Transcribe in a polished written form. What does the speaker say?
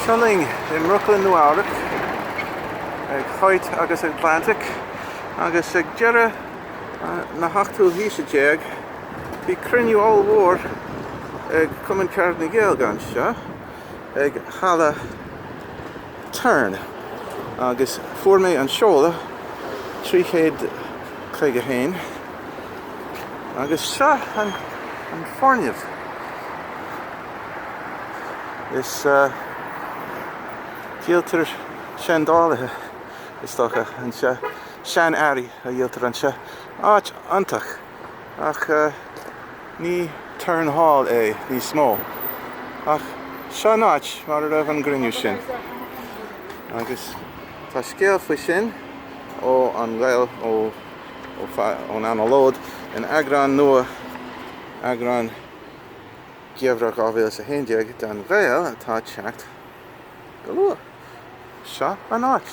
Seo linn i mBrooklyn, Nua Eabhrac, ag Hoyt agus Atlantic, agus ag deireadh na hochtú haoise déag bhí cruinniú ollmhór ag Cumann Ceard na Gaeilge anseo ag Halla Turn agus fuair mé an seoladh 351 agus seo an foirgneamh. Is díoltar seandálaithe is dócha anseo, sean-earraí a dhíoltar anseo. Áit iontach ach ní Turn Hall é níos mó. Ach seo an áit mar a raibh an gcruinniú sin. Agus tá scéal faoi sin ó An Gael ó ón anallód in eagrán nua, eagrán Geimhreadh 2011 den Ghael atá ag teacht go luath. Seo an áit.